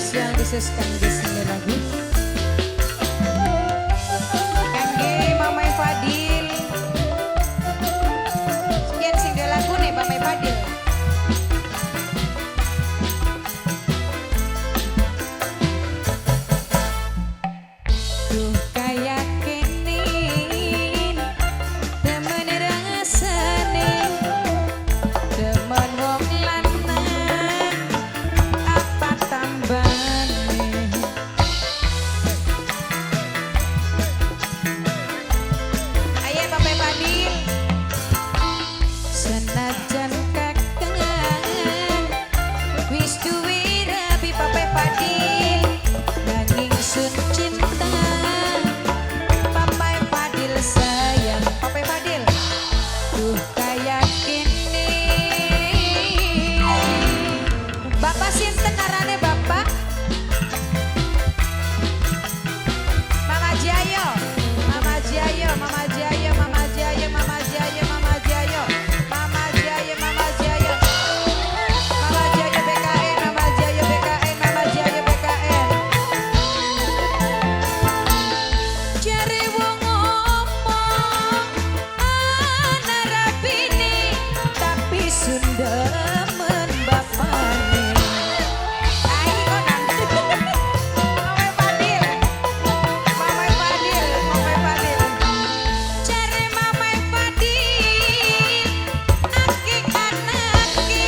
Spesial khusus kangge sing lagu. Kangge Mamai Fadil. Sekian sing duwe lagu nih Mamai Fadil. Duh kaya kene temen rasane, temen wong lanang apa tambane. Ayo Bapak Fadil. Senajan kakang wis duwe rabi Bapak Fadil, nanging sun cinta Bapak Fadil sayang Bapak Fadil. Duh kaya kene. Bapak sinten arane Bapak? Mama Jayo, Mama Jayo, Mama Jayo, Mama Jayo, Mama Jayo, Mama Jayo, Mama Jayo, Mama Jayo, Mama Jayo BKN, Mama Jayo BKN, Mama Jayo BKN. Jare wong ngomong ana rabine, tapi sundemen bapane. Ayo konan. Mama Fadil, Mama Fadil, Mama Fadil. Jare Mama Fadil, akeh anake,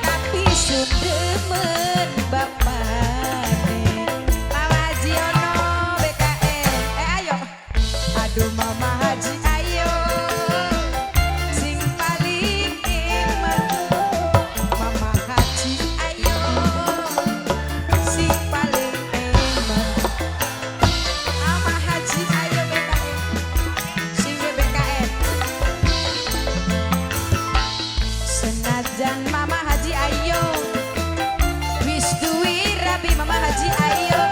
tapi sundemen bapane. Mama Haji ono BKN. Ayo. Aduh Mama Haji ayo. Sing paling eman. Mama Haji ayo. Sing paling eman. Mama Haji ayo BKN. Sing BKN. Senajan Mama Haji ayo wis duwe rabi Mama Haji ayo,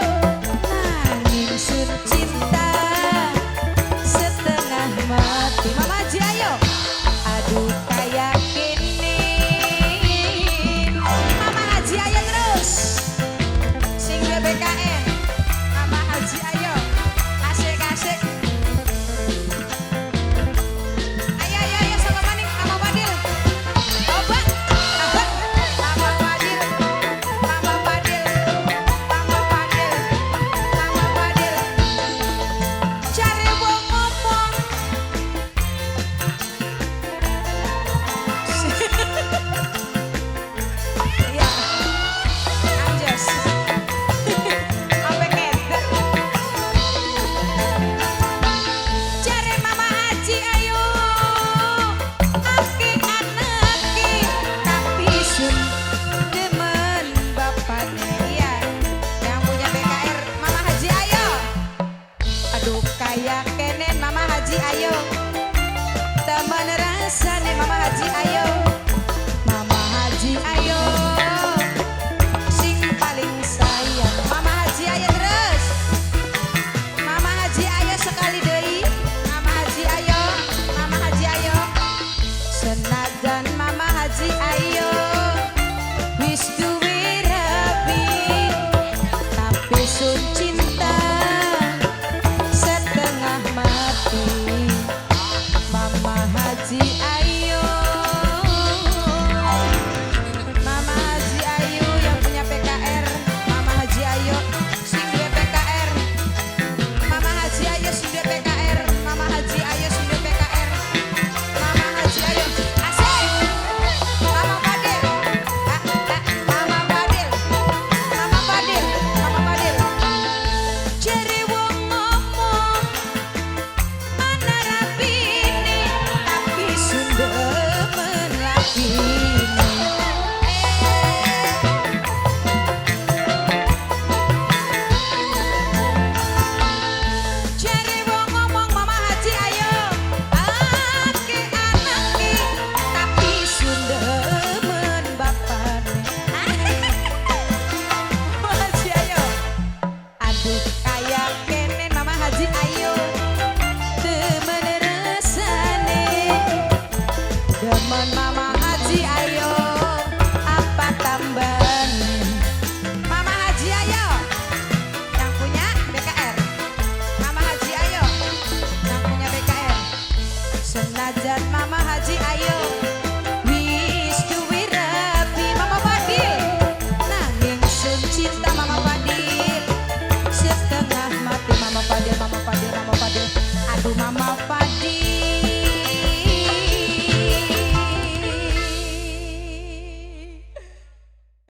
nanging sun cinta setengah mati. Mama Haji ayo. Aduh kaya kene. Mama Haji ayo terus. Sing duwe BKN. Mama Haji ayo. Asik asik. Ayo ayo ayo sama maning Mama Fadil. Obat, abang, Mama Fadil, Mama Fadil, Mama Fadil, Mama Fadil. Cari wong ngomong. Iya, anjas. Apa keder? Jare Mama Haji ayo, akeh anake, tapi sun demen bapaknya. Iya, yang punya BKR Mama Haji ayo. Aduh kaya kenen Mama Haji ayo. Temen rasane Mama Haji ayo. Mama Haji ayo. Sing paling sayang Mama Haji ayo terus. Mama Haji ayo sekali deui. Mama Haji ayo, Mama Haji ayo. Senajan Mama Haji ayo wis duwe rabi, tapi sun cinta setengah mati. Mama Haji ayo. Dan Mama Haji ayo.